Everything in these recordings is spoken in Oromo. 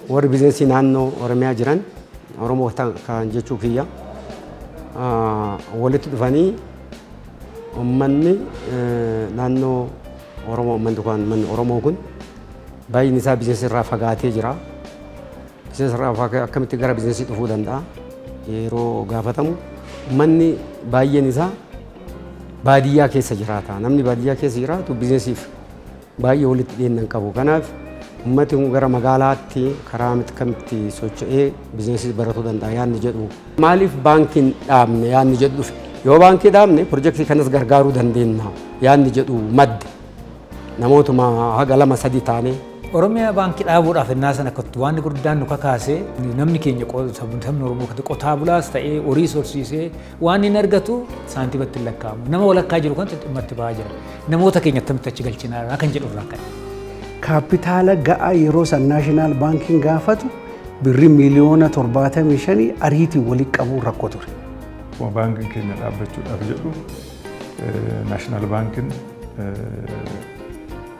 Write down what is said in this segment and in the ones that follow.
Warri bizinesii naannoo Oromiyaa jiran, Oromoo kan jechuu kiyya, walitti dhufanii uummanni naannoo Oromoo, uummanni kun, uummanni Oromoo kun baay'inni isaa bizinesii irraa fagaatee jira. Bizinesii irraa akkamitti gara bizinesii dhufuu danda'a yeroo gaafatamu, uummanni baay'een isaa baadiyyaa keessa jiraata. Namni baadiyyaa keessa jiraatu bizinesiif baay'ee walitti dhiyeenya hin qabu. Kanaaf uummati kun gara magaalaatti karaa kamitti socho'ee bizinesii baratuu danda'a yaadni jedhu. Maaliif baankiin dhaabne yaadni jedhu dhufe. Yoo baankii dhaabne pirojektii kanas gargaaruu dandeenya yaadni jedhu madde. Namootuma haga lama sadi taanee. Oromiyaa Baankii dhaabuudhaaf innaa sana akkatti waan guddaan nu kakaase, namni keenya, sabni Oromoo qotaa bulaas ta'ee horii horsiisee waan inni argatu saantimatti hin lakkaa'amu. Nama walakkaa jiru kan dhimma itti ba'aa jira. Namoota keenya akkamitti achi galchinaa kan jedhu irraa ka'e. Kaapitaala ga'aa yeroo san National Baankiin gaafatu, birrii 75 miiliyoona ariitiin walitti qabuu rakkoo ture. Akkuma baankiin keenya dhaabbachuudhaaf jedhu, National Baankiin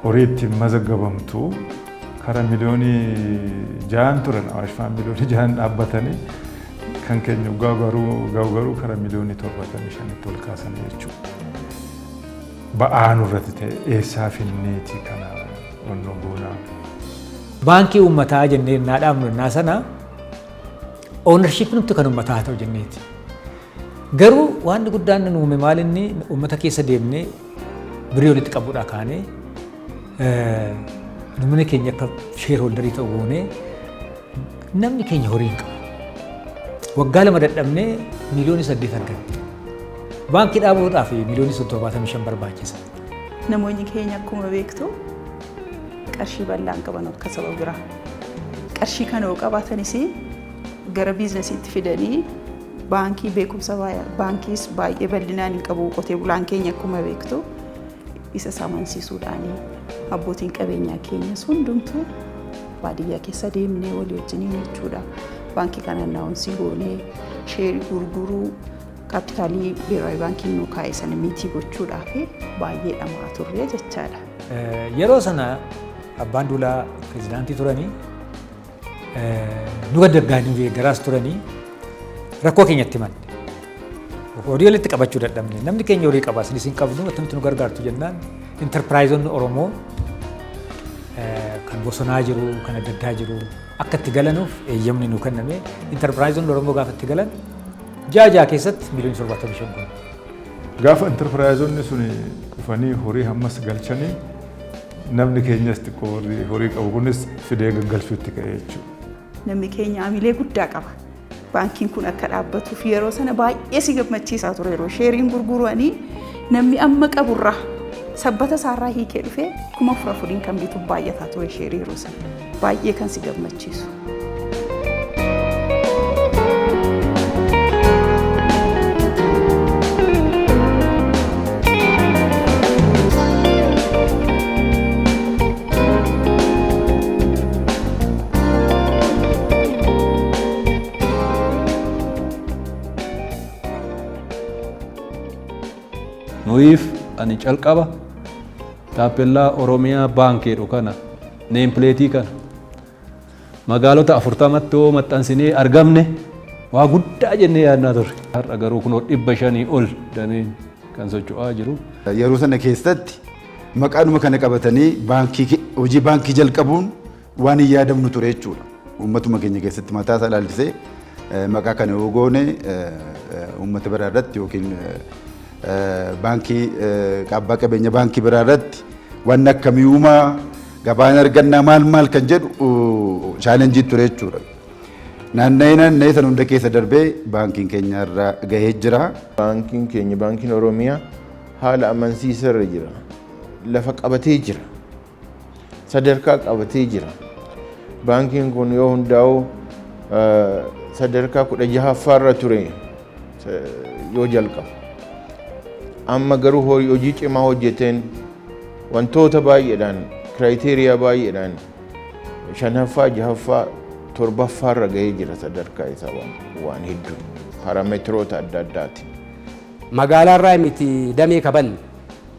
horii ittiin mazaggabamtu kara 6 miliyoonii turan. Awaash faan 6 miliyoonii dhaabbatanii, kan keenya garuu kara 75 miliyoonitti ol kaasanii jechuudha. Ba'aa nurratti ta'e, eessaa finneeti kana onnoo goonaa. Baankii uummataa jennee innaa dhaabnu, innaa sana ownership nutti kan uummataa haa ta'u jenneeti. Garuu waan guddaan nu uume maal? Inni uummata keessa deemnee birrii walitti qabuudhaa kaanee, namni keenya akka shareholderii ta'u goonee, namni keenya horii hin qabu. Waggaa 2 dadhabnee 8 miliyoona arganne. Baankii dhaabuudhaaf 75 miliyoona barbaachisa. Namoonni keenya akkuma beektu qarshii bal'aan qaban akka saba biraa. Qarshii kana yoo qabaatanis gara biizinasiitti fidanii, baankii beekumsa baankiis baay'ee bal'inaan hin qabu qotee bulaan keenya akkuma beektu. Isa amansiisuudhaani abbootiin qabeenyaa keenyas hundumtuu baadiyyaa keessa deemnee walii wajjiniin jechuudha. Baankii kana announce goonee, sheerii gurguruu, kaapitaalii Biheeraawi Baankiin nuu kaa'e sana meet gochuudhaaf baay'ee dhamaa turre jechaadha. Yeroo sana Abbaan Duulaa pirezidaantii turanii, nu gargaaranii deeggaraas turanii, rakkoo keenyatti himanne. Horii walitti qabachuu dadhabne, namni keenya horii qaba, isinis hin qabnu, akkamitti nu gargaartu jennaan, intarpiraayizoonni Oromoo kan bosonaa jiru, kan adda addaa jiru akka itti galanuuf eeyyamni nu kenname. Intarpiraayizoonni Oromoo gaafa itti galan ji'a 6 keessatti 75 miliyoona kun. Gaafa intarpiraayizoonni sun dhufanii horii hammas galchanii, namni keenyas xiqqoo horii qabu kunis fidee gaggalchuutti ka'e jechuudha. Namni keenya amilee guddaa qaba. Baankiin kun akka dhaabbatuuf yeroo sana baay'ee si gammachiisaa ture, yeroo sheeriin gurguranii namni amma qaburraa sabbata isaarraa hiikee dhufee 4,000n kan bitu baay'ataa ture sheerii yeroo sana. Baay'ee kan si gammachiisu. Nuyiif ani calqaba taappellaa Oromiyaa Baankii jedhu kana, nameplateii kana magaalota 40tti yoo maxxansinee argamne waa guddaa jennee yaadnaa turre. Har'a garuu kunoo 500 ol dameen kan socho'aa jiru. Yeroo sana keessatti maqaadhuma kana qabatanii baankii, hojii baankii jalqabuun waan hin yaadamnu ture jechuudha. Uummatuma keenya keessatti mataa isaa ilaalchisee maqaa kana yoo goone uummata biraa irratti yookiin baankii abbaa qabeenya baankii biraa irratti waan akkamii uumaa, gabaan argannaa, maal maal kan jedhu challenge ture jechuudha. Naanna'ee naanna'ee san hunda keessa darbee baankiin keenya irra gahee jira. Baankiin keenya, Baankiin Oromiyaa, haala amansiisaa irra jira. Lafa qabatee jira. Sadarkaa qabatee jira. Baankiin kun yoo hundaa'u sadarkaa 16ffaarra ture yoo jalqabu. Amma garuu hojii cimaa hojjeteen, wantoota baay'eedhaan, criteria baay'eedhaan shanaffaa, jahaffaa, torbaffaarra gahee jira sadarkaa isaa waan hedduu paarameetiroota adda addaati. Magaalaarraa miti damee kabanne,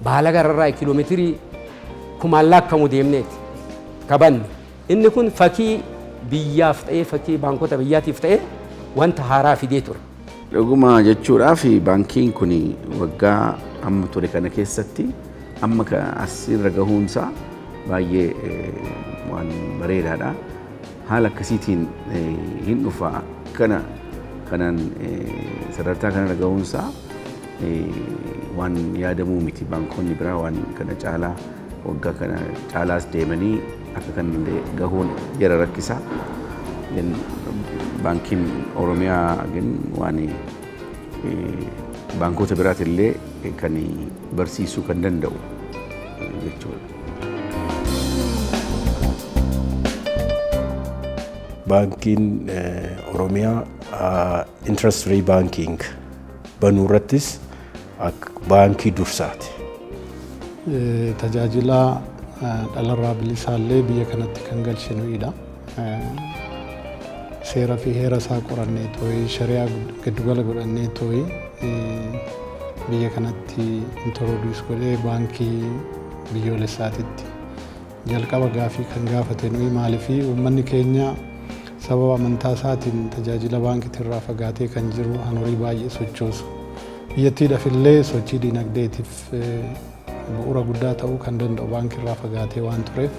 baala gararraa kiiloomeetirii kumaan lakkamu deemneeti kabanne. Inni kun fakkii Biyyaaf ta'ee, fakkii baankota biyyaatiif ta'ee wanta haaraa fidee ture. Dhuguma jechuudhaaf, baankiin kun waggaa amma ture kana keessatti amma asirra gahuunsaa baay'ee waan bareedaadha. Haala akkasiitiin hin dhufa kana kanaan sadarkaa kanarra gahuunsaa waan yaadamuu miti. Baankonni biraa waan kana caalaa, waggaa kana caalaas deemanii akka kanallee gahuun jara rakkisaa. Baankiin Oromiyaa waan baankota biraatillee kan barsiisuu kan danda'u jechuudha. Baankiin Oromiyaa interest free banking banuu irrattis baankii dursaati. Tajaajila dhalarraa bilisaallee biyya kanatti kan galchinuudha. Seera fi heera isaa qorannee tooyi, shari'aa giddugala godhannee tooyi biyya kanatti introduce godhee baankii biyyoolessaatitti jalqaba gaafii kan gaafate nuyi. Maaliifi uummanni keenya sababa amantaa isaatiin tajaajila baankiitirraa fagaatee kan jiru, horii baay'ee sochoosu, biyyattiidhaaf illee sochii dinagdeetiif bu'uura guddaa ta'uu kan danda'u baankiirraa fagaatee waan tureef,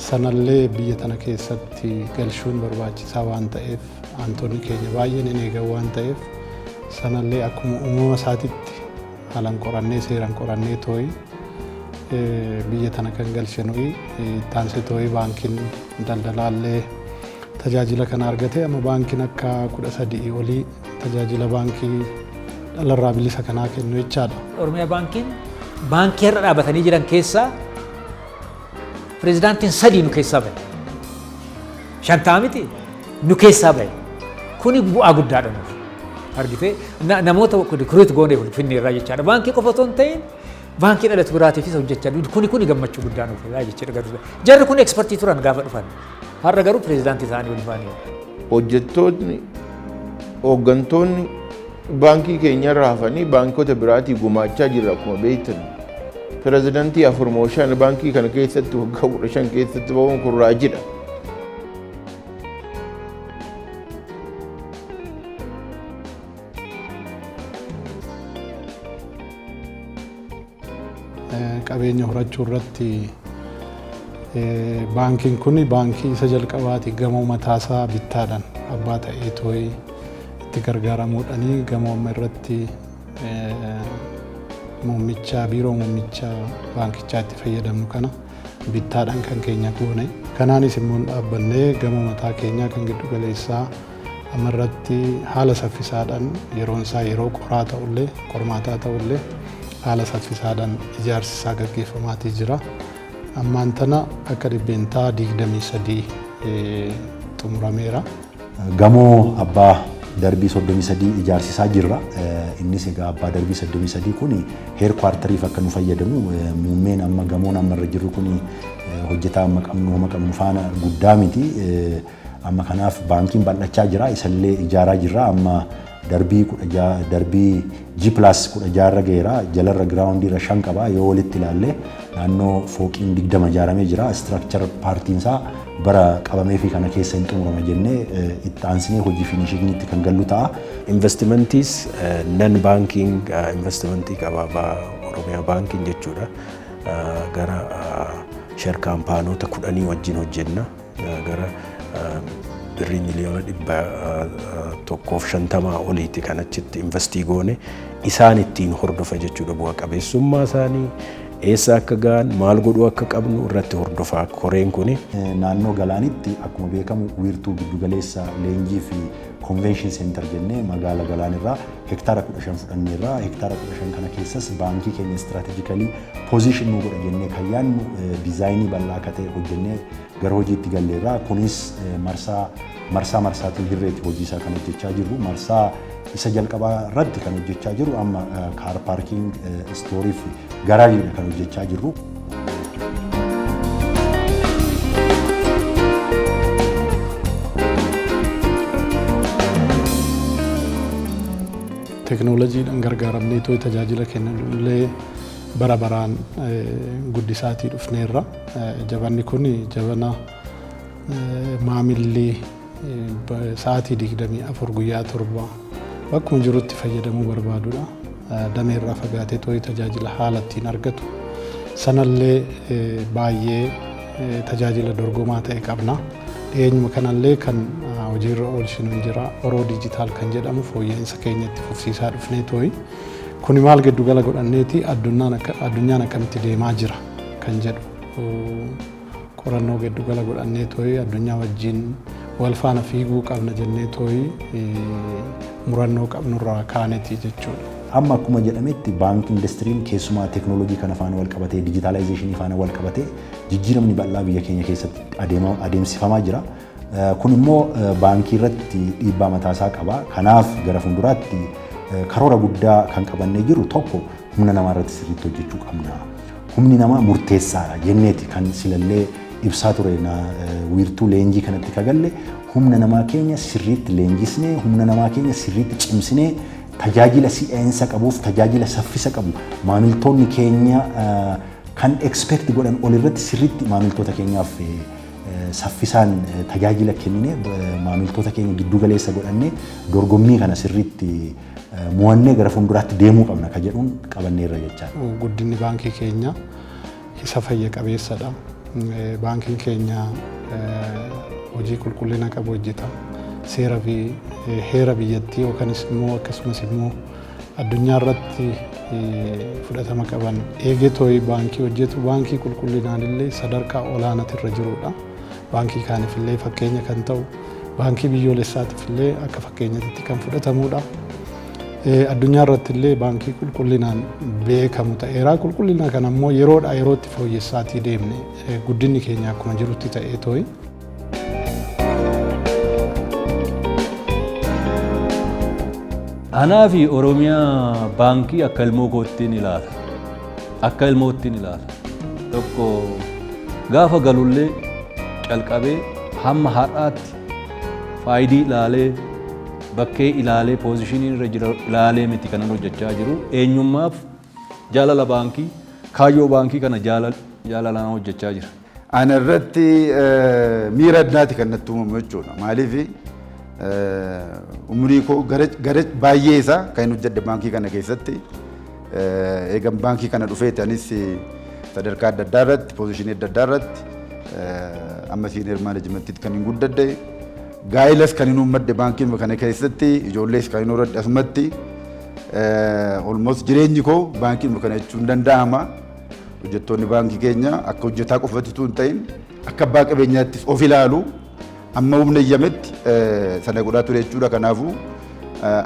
sanallee biyya tana keessatti galchuun barbaachisaa waan ta'eef, aantonni keenya baay'een hin eegan waan ta'eef, sanallee akkuma uumama isaatitti haalaan qorannee, seeraan qorannee tooyi biyya tana kan galche nuyi. Taansee tooyi baankiin daldalaallee tajaajila kana argate. Amma baankiin akka 13 olii tajaajila baankii dhalarraa bilisa kanaa kennu jechaadha. Oromiyaa Baankiin baankii har'a dhaabatanii jiran keessaa pirezidaantiin sadii nu keessaa bahe. Shantaa miti, nu keessaa bahe. Kuni bu'aa guddaadha nuuf. Argitee, namoota recruit goonee Finfinnee irraa jechaadha. Baankii qofa otoo hin ta'in baankii dhalatu biraatiifis hojjechaa, kuni gammachuu guddaa nuuf jechuudha. Jarri kun expertii turan gaafa dhufan. Har'a garuu pirezidaantii isaanii waliin ba'anii. Hojjettoonni, hooggantoonni baankii keenyarraa hafanii baankota biraatii gumaachaa jirra akkuma beektan. Pirezidantii afur moo shan baankii kana keessatti waggaa 15 keessatti bahuun kun raajidha. Qabeenya horachuu irratti baankiin kun baankii isa jalqabaati gamoo mataasaa bittaadhaan abbaa ta'ee tooyi itti gargaaramuudhaanii. Gamoo amma irratti muummicha biiroo muummicha baankichaa itti fayyadamnu kana bittaadhaan kan keenya goone. Kanaanis immoo dhaabbannee gamoo mataa keenyaa kan giddu galeessaa amma irratti haala saffisaadhaan, yeroon isaa yeroo qoraa ta'ullee, qormaataa ta'ullee, haala saffisaadhaan ijaarsi isaa gaggeeffamaatii jira. Ammaan tana akka 23% xumurameera. Gamoo abbaa darbii 33 ijaarsisaa jirra. Innis egaa abbaa darbii 33 kun headquarteriif akka nu fayyadamu. Muummeen amma gamoon amma irra jirru kun hojjetaa amma qabnu, homa qabnu faana guddaa miti. Amma kanaaf baankiin bal'achaa jira. Isallee ijaaraa jirra. Amma darbii 16, darbii G+16 irra ga'eera. Jalarra groundii irra shan qaba. Yoo walitti ilaalle naannoo fooqiin 20 ijaaramee jira. Structure partiin isaa bara qabamee fi kana keessa hin xumurama jennee itti aansinee hojii finishingiitti kan gallu ta'a. Investimentiis non banking investimentii qaba Oromiyaa Baankiin jechuudha. Gara share companyoota 10 wajjin hojjenna. Gara birrii 150,000,000 oliiti kan achitti investii goone. Isaan ittiin hordofa jechuudha, bu'a qabeessummaa isaanii eessa akka ga'an, maal godhuu akka qabnu irratti hordofaa koreen kuni. Naannoo Galaanitti akkuma beekamu wiirtuu giddugaleessa leenjii fi convention center jennee magaala Galaan irraa hektaara 15 fudhanneerra. Hektaara 15 kana keessas baankii keenya strategically position nu godha jennee kan yaadnu designii bal'aa akka ta'e hojjennee gara hojiitti galleerra. Kunis marsaa marsaa marsaatiin hirreetti hojii isaa kan hojjechaa jirru. Marsaa isa jalqabaa irratti kan hojjechaa jirru amma car parking, storeii fi garaajiidha kan hojjechaa jirru. Teekinooloojiidhaan gargaaramnee too tajaajila kennanullee Bara baraan guddisaatii dhufneerra. Jabanni kun jabana maamilli sa'aatii 24 guyyaa 7 bakkuma jirutti fayyadamuu barbaadudha. Dameerraa fagaatee too'ii tajaajila haala ittiin argatu. Sanallee baay'ee tajaajila dorgomaa ta'e qabna. Dhiyeenyuma kanallee kan hojiirra oolchinu hin jira. Oroo diijitaal kan jedhamu fooyya'insa keenya itti fufsiisaa dhufnee too'i. Kuni maal giddugala godhanneeti addunyaan akkamitti deemaa jira kan jedhu qorannoo giddugala godhannee too'i addunyaa wajjin wal faana fiiguu qabna jennee too'i murannoo qabnurraa kaaneeti jechuudha. Amma akkuma jedhametti baankii indastiriin keessumaa teeknooloojii kana faana wal qabatee, dijitaalaayizeeshinii faana wal qabatee jijjiiramni bal'aa biyya keenya keessatti adeemsifamaa jira. Kun immoo baankii irratti dhiibbaa mataasaa qaba. Kanaaf gara fuulduraatti karoora guddaa kan qabannee jiru tokko humna namaa irratti sirriitti hojjechuu qabna. Humni namaa murteessaadha jenneeti kan silallee ibsaa ture wiirtuu leenjii kanatti kagalle humna namaa keenya sirriitti leenjisnee, humna namaa keenya sirriitti cimsinee, tajaajila si'aa'insa qabuuf tajaajila saffisa qabu maamiltoonni keenya kan expect godhan ol irratti sirriitti maamiltoota keenyaaf saffisaan tajaajila kennine, maamiltoota keenya giddu galeessa godhannee, dorgommii kana sirriitti mo'annee gara fuulduraatti deemuu qabna ka jedhuun qabanneerra jechaadha. Guddinni baankii keenya isa fayya qabeessadha. Baankiin keenya hojii qulqullina qabu hojjeta. Seera fi heera biyyattii yookanis immoo akkasumas immoo addunyaa irratti fudhatama qaban eegee too'ii baankii hojjetu, baankii qulqullinaan illee sadarkaa olaanaatti irra jirudha. Baankii kaaniif illee fakkeenya kan ta'u, baankii biyyoolessaatiif illee akka fakkeenyatti kan fudhatamudha. Addunyaa irratti illee baankii qulqullinaan beekamu ta'eera. Qulqullina kana immoo yeroodhaa yerootti fooyyessaatii deemne, guddinni keenya akkuma jirutti ta'ee too'i. Anaa fi Oromiyaa baankii akka ilmoo koottiin ilaala. Akka ilmoottiin ilaala. Tokko gaafa galullee calqabee hamma har'aatti faayidii ilaalee, bakkee ilaalee, poozishinii irra jira ilaalee miti kanan hojjechaa jiru. Eenyummaaf jaalala baankii, kaayyoo baankii kana jaalalaan hojjechaa jira. Ana irratti miira addaati kan natti uumamu jechuudha. Maaliif, umurii koo gara baay'ee isaa kan hin hojjedhe baankii kana keessatti. Eegan baankii kana dhufeeti anis sadarkaa adda addaa irratti, poozishinii adda addaa irratti amma senior managementiitti kan hin guddadde. Gaa'ilas kan hin uummadde baankii kana keessatti, ijoollees kan hin horadhe asumatti. Almost jireenyi koo baankii kana jechuun danda'ama. Hojjettoonni baankii keenya akka hojjetaa qofatti utuu hin ta'in akka abbaa qabeenyaattis of ilaalu, amma humna iyyametti sana godhaa ture jechuudha. Kanaafuu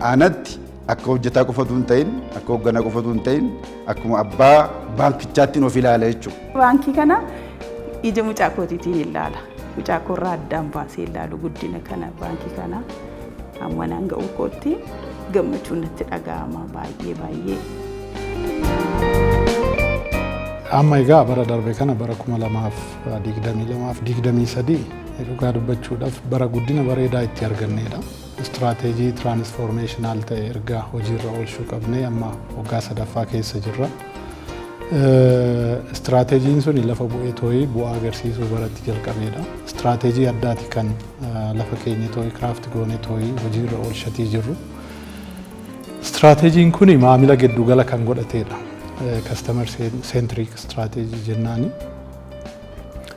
aanatti akka hojjetaa qofatu hin ta'in, akka hoogganaa qofatu hin ta'in, akkuma abbaa baankichaattiin of ilaala jechuudha. Baankii kana ija mucaa kootiitiin ilaala. Mucaa koorraa addaan baasee ilaalu, guddina kana baankii kana amma naan ga'uu kootti gammachuun natti dhaga'ama baay'ee baay'ee. Amma egaa bara darbe kana, bara 2022f 23, dhugaa dubbachuudhaaf bara guddina bareedaa itti argannedha. Istiraateejii transformational ta'e erga hojiirra oolchuu qabnee amma waggaa sadaffaa keessa jirra. Istiraateejiin suni lafa bu'ee too'ii bu'aa agarsiisuu baratti jalqabeedha. Istiraateejii addaati kan lafa keenya too'ii craft goonee too'ii hojiirra oolchatii jirru. Istiraateejiin kuni maamila giddugala kan godhateedha. Customer centric strategy jennaani.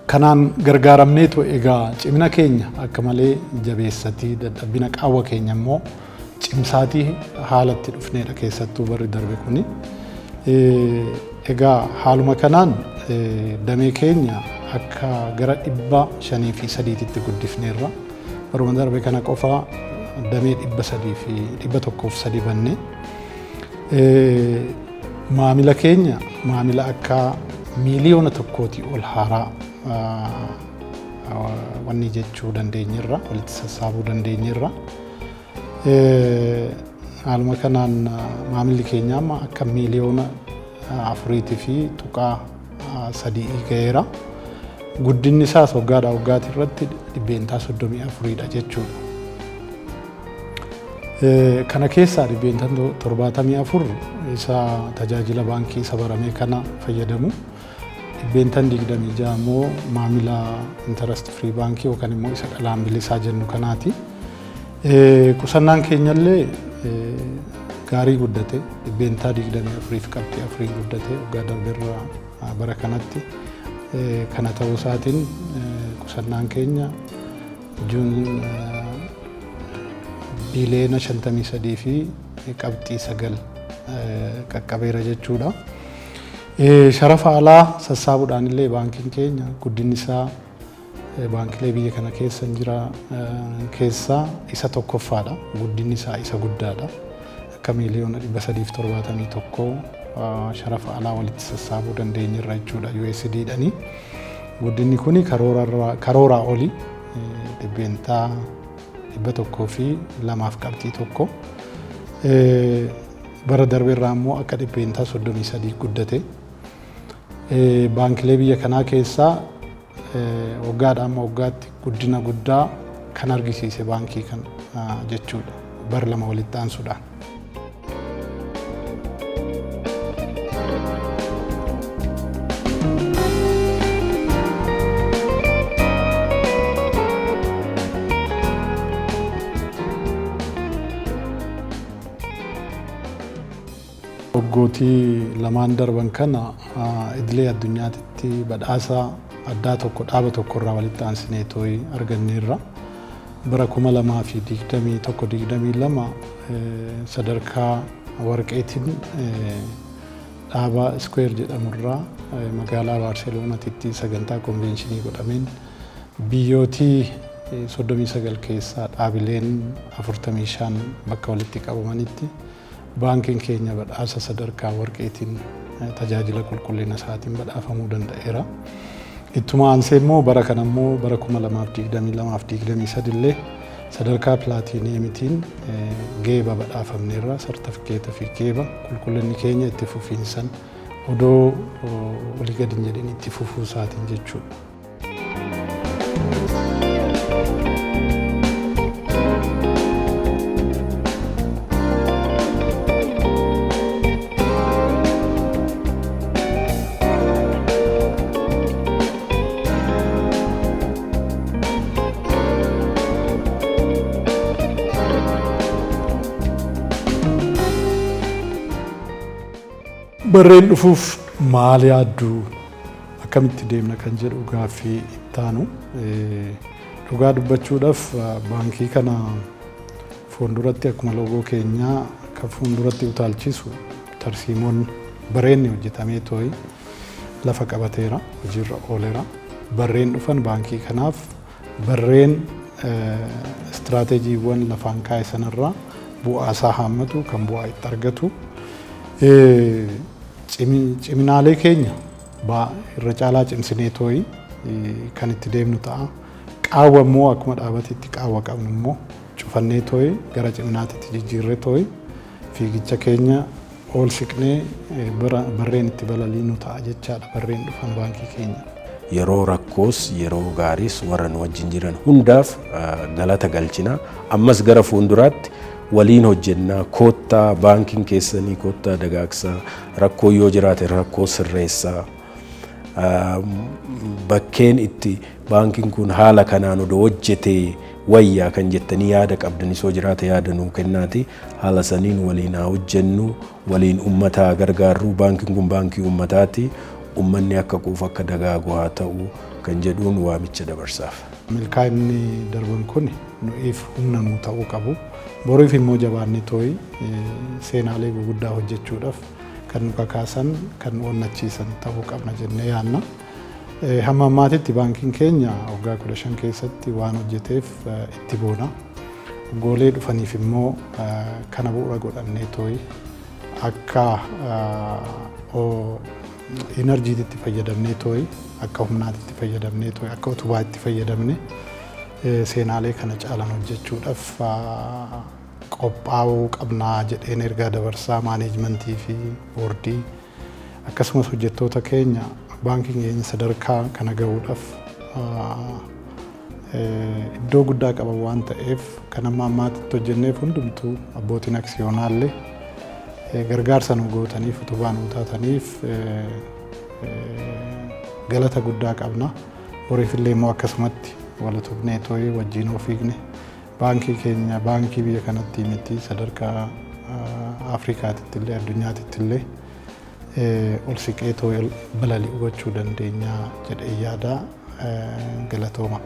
Kanaan gargaaramneetu egaa cimina keenya akka malee jabeessatii, dadhabina qaawwa keenya immoo cimsaatii haalatti dhufneedha, keessattuu barri darbe kuni. Egaa haaluma kanaan damee keenya akka gara 503tti guddifneerra. Baruma darbe kana qofa damee 301 fi 103 banne. Maamila keenya maamila akka 1 miiliyoonaatii ol haaraa wanni jechuu dandeenyerra, walitti sassaabuu dandeenyerra. Haaluma kanaan maamilli keenya amma akka 4.3 miiliyoonaa ga'eera. Guddinni isaas waggaadhaa waggaati irratti 34%dha jechuudha. Kana keessaa 74% isa tajaajila baankii isa barame kana fayyadamu. 26% immoo maamila interest free baankii yookaan immoo isa dhalaan bilisaa jennu kanaati. Qusannaan keenyallee gaarii guddate, 24.4% guddate waggaa darbeerraa bara kanatti. Kana ta'uu isaatiin qusannaan keenya juun biiliyoona 53.9 qaqqabeera jechuudha. Sharafa alaa sassaabuudhaan illee baankiin keenya guddinni isaa baankilee biyya kana keessa jira keessaa isa tokkoffaadha. Guddinni isaa isa guddaadha. Akka miiliyoona 371 sharafa alaa walitti sassaabuu dandeenyerra jechuudha USD dhani. Guddinni kuni karooraa oli, 102.1%. Bara darbeerraa immoo akka 33% guddate. Baankilee biyya kanaa keessaa waggaadhaa amma waggaatti guddina guddaa kan argisiise baankii kan jechuudha. Bara 2 walitti aansuudhaan. Waggootii lamaan darban kana idilee addunyaatti badhaasa addaa tokko dhaaba tokkorraa walitti aansinee tooyi arganneerra. Bara 2021 22 sadarkaa warqeetiin dhaaba Square jedhamurraa magaalaa Baarseloonatitti sagantaa konvenshinii godhameen biyyootii 39 keessaa dhaabileen 45 bakka walitti qabamanitti baankiin keenya badhaasa sadarkaa warqeetiin tajaajila qulqullina isaatiin badhaafamuu danda'eera. Ittuma aansee immoo bara kana immoo bara 2022 23 illee sadarkaa pilaatiiniyeemitiin geeba badhaafamneerra, sartifikeeta fi geeba qulqullinni keenya itti fufiinsan odoo olii gadi hin jedhin itti fufuu isaatiin jechuudha. Barreen dhufuuf maal yaaddu, akkamitti deemna kan jedhu gaaffii ittaanu. Dhugaa dubbachuudhaaf, baankii kana fuulduratti akkuma loogoo keenyaa akka fuulduratti utaalchisu tarsiimoon bareenni hojjetamee tooyi lafa qabateera, hojiirra ooleera. Barreen dhufan baankii kanaaf barreen istiraateejiiwwan lafaan kaa'e sanarraa bu'aa isaa haammatu kan bu'aa itti argatu. Ciminaalee keenya irra caalaa cimsinee tooyi kan itti deemnu ta'a. Qaawwa immoo akkuma dhaabatetti qaawwa qabnu immoo cufannee tooyi gara ciminaatitti jijjiirree tooyi fiigicha keenya ol siqnee barreen itti balaliinu ta'a jechaadha barreen dhufan baankii keenya. Yeroo rakkoos yeroo gaariis warra nu wajjin jiran hundaaf galata galchina. Ammas gara fuulduraatti waliin hojjennaa, koottaa baankiin keessanii koottaa dagaagsaa, rakkoo yoo jiraate rakkoo sirreessaa. Bakkeen itti baankiin kun haala kanaan odoo hojjetee wayyaa kan jettanii yaada qabdanis yoo jiraate yaada nuu kennaati. Haala saniin waliin haa hojjennu, waliin uummataa gargaarru. Baankiin kun baankii uummataati. Uummanni akka quufu, akka dagaagu haa ta'u kan jedhuun waamicha dabarsaaf. Milkaa'inni darban kun nu'iif humna nuu ta'uu qabu. Boriif immoo jabaanni tooyi seenaalee guguddaa hojjechuudhaaf kan nu kakaasan, kan nu onnachiisan ta'uu qabna jennee yaadna. Hamma ammaatitti baankiin keenya waggaa 15 keessatti waan hojjeteef itti boona. Waggoolee dhufaniif immoo kana bu'uura godhannee tooyi akka inerjiitti fayyadamnee tooyi, akka humnaatti fayyadamnee tooyi, akka utubaatti fayyadamne seenaalee kana caalan hojjechuudhaaf qophaa'uu qabnaa jedheen ergaa dabarsaa. Maaneejmentii fi boordii akkasumas hojjettoota keenya baankiin keenya sadarkaa kana gahuudhaaf Iddoo guddaa qaban waan ta'eef kan amma ammaatti hojjenneef hundumtuu abbootiin aksiyoonaallee gargaarsa nu gootaniif, utubaa nu taataniif galata guddaa qabna. Horiifillee immoo akkasumatti wal utubnee too'ee wajjin ofiigne baankii keenya baankii biyya kanatti miti, sadarkaa Afrikaatitti illee addunyaatitti illee ol siqee too'ee balali'u gochuu dandeenya jedhee yaada. Galatooma.